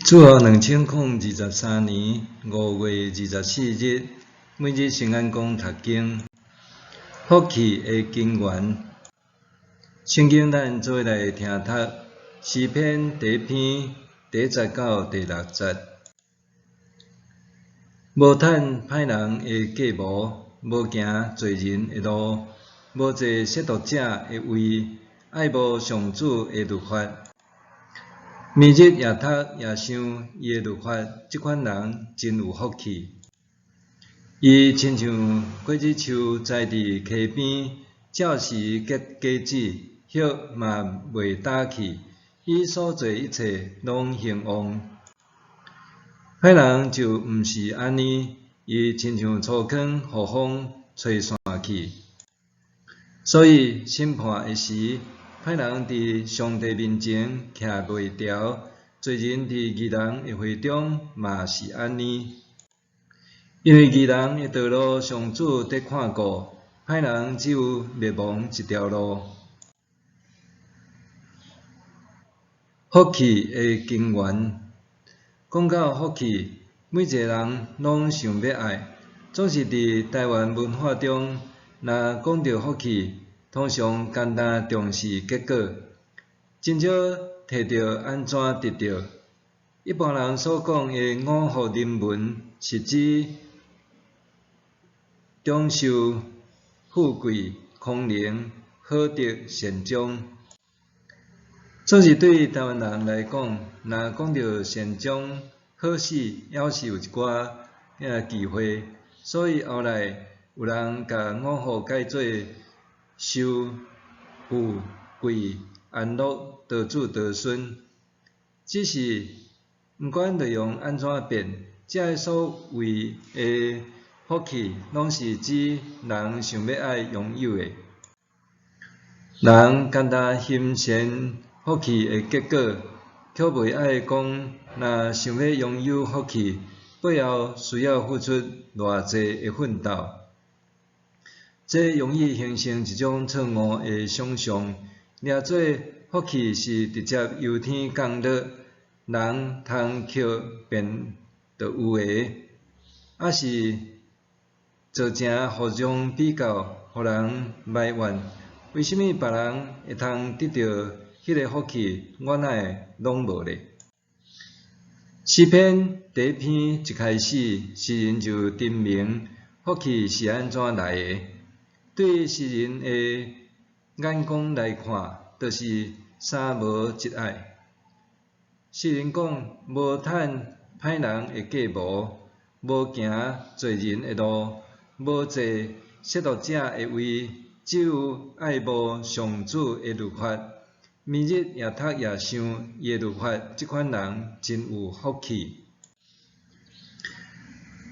主後2023年5月24日，每日聖安講讀經，福氣的根源。聖經咱做伙來聽讀詩篇第一篇第一節到第六節。無趁歹人的計謀，無行罪人的路，無坐褻瀆者的位，愛慕上主的律法。暝日也讀也想伊的律法，這款人真有福氣。伊親像果子樹栽佇溪邊，照時結果子，葉嘛袂焦去。伊所做一切攏興旺。歹人就毋是按呢，伊親像粗糠予風吹散去。所以審判的時，歹人佇上帝面前徛袂牢，罪人佇義人的會中嘛是按呢。因為義人的道路，上主佇看顧，歹人只有滅亡一條路。福氣的根源，講到福氣，每一个人攏想欲愛，總是佇台灣文化中，若講著福氣，通常干焦重視結果，真少提著按怎得著。一般人所講的五福臨門，是指長壽、富貴、康寧、好德、善終。總是對台灣人來講，若講著善終、好死，猶是有一寡忌諱，所以後來有人共五福改做壽、富、貴、安樂、多子多孫。只是毋管內容按怎變，這个所謂的福氣，攏是指人想欲愛擁有的。人干焦欣羨福氣的結果，卻袂愛講，若想欲擁有福氣，背後需要付出偌濟的奮鬥。這容易形成一種錯誤的想像，掠做福氣是直接由天降落，人通乞便就有的，抑是造成互相比較，予人埋怨，為啥物別人會通得著彼个福氣，我哪會攏無咧？詩篇第一篇一開始，詩人就陳明福氣是按怎來的。對詩人的眼光來看，就是三無一愛。詩人講：無趁歹人的計謀，無行罪人的路，無坐褻瀆者的位，只有愛慕上主的律法，暝日也讀也想伊的律法，這款人真有福氣。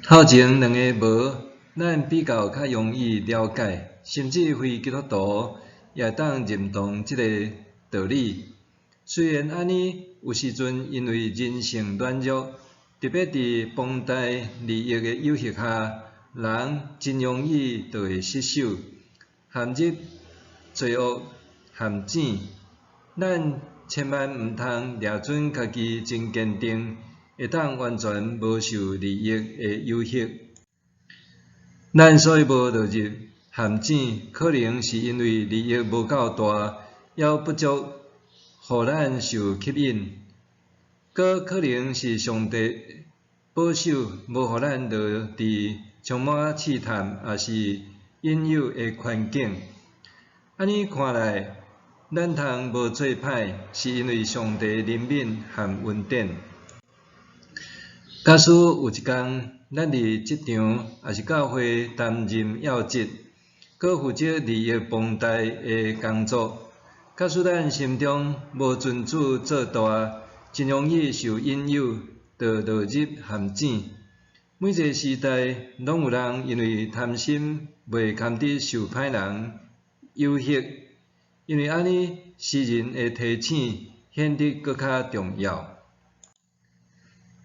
頭前兩个無，咱比較較容易了解，甚至非基督徒也會當認同這个道理。雖然按呢，有時陣因為人性軟弱，特別佇龐大利益的誘惑下，人真容易就會失手，陷入罪惡陷阱。咱千萬毋通掠準家己真堅定，會當完全無受利益的誘惑。咱所以無落入陷阱，可能是因為利益無夠大，猶不足予咱受吸引；閣可能是上帝保守，無予咱落佇充滿試探抑是引誘的環境。按呢看來，咱通無做歹，是因為上帝憐憫和恩典。假使有一工，咱佇職場抑是教會擔任要職，閣負責利益龐大的工作，假使咱心中無尊主做大，真容易受引誘，就落入陷阱。每一个時代，攏有人因為貪心，袂堪得受歹人誘惑。因為按呢，詩人的提醒顯得閣較重要。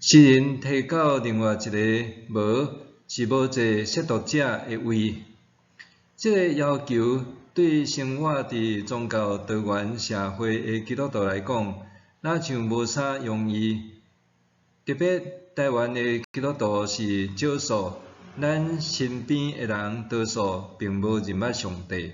詩人提到另外一个無，是無坐褻瀆者的位。這个要求對生活佇宗教多元社會的基督徒來講，若像無啥容易。特別台灣的基督徒是少數，咱身邊的人多數並無認捌上帝。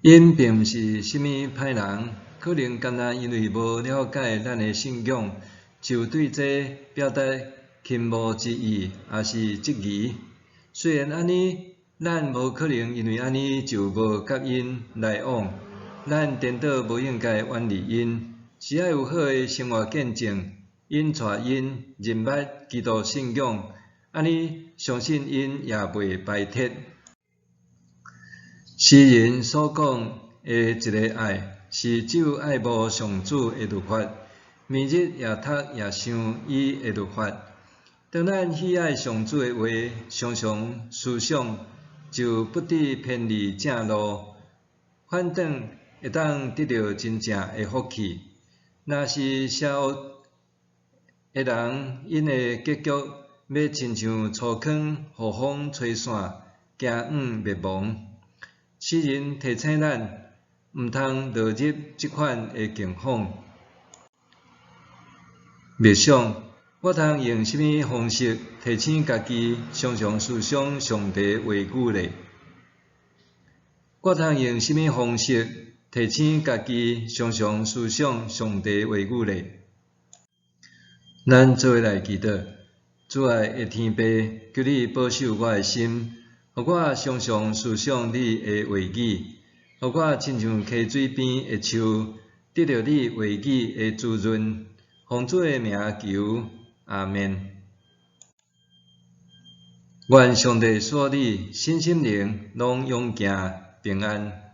𪜶並毋是啥物歹人，可能干焦因為無了解咱的信仰，就對這表達傾慕之意，抑是質疑。雖然按呢，咱無可能因為按呢就無佮𪜶來往。咱顛倒無應該遠離𪜶，是愛有好的生活見證，引帶𪜶認捌基督信仰，按呢相信𪜶也袂排斥。詩人所講的一个愛，是指愛慕上主的律法，每日也讀也想伊的律法。當咱喜愛上主的話，常常思想，就不致偏離正路，反轉會當得著真正的福氣。若是邪惡的人，𪜶的結局欲親像粗糠，予風吹散，行向滅亡。詩人提醒咱，毋通落入這款的境況。默想，我通用啥物方式提醒家己，常常思想上帝話語呢？我通用啥物方式提醒家己，常常思想上帝話語呢？咱做伙來祈禱，主愛的天父，求你保守我的心，予我常常思想你的話語，予我親像溪水邊的樹，得著你話語的滋潤。奉主的名求，阿們。願上帝賜予你身心靈攏勇健平安。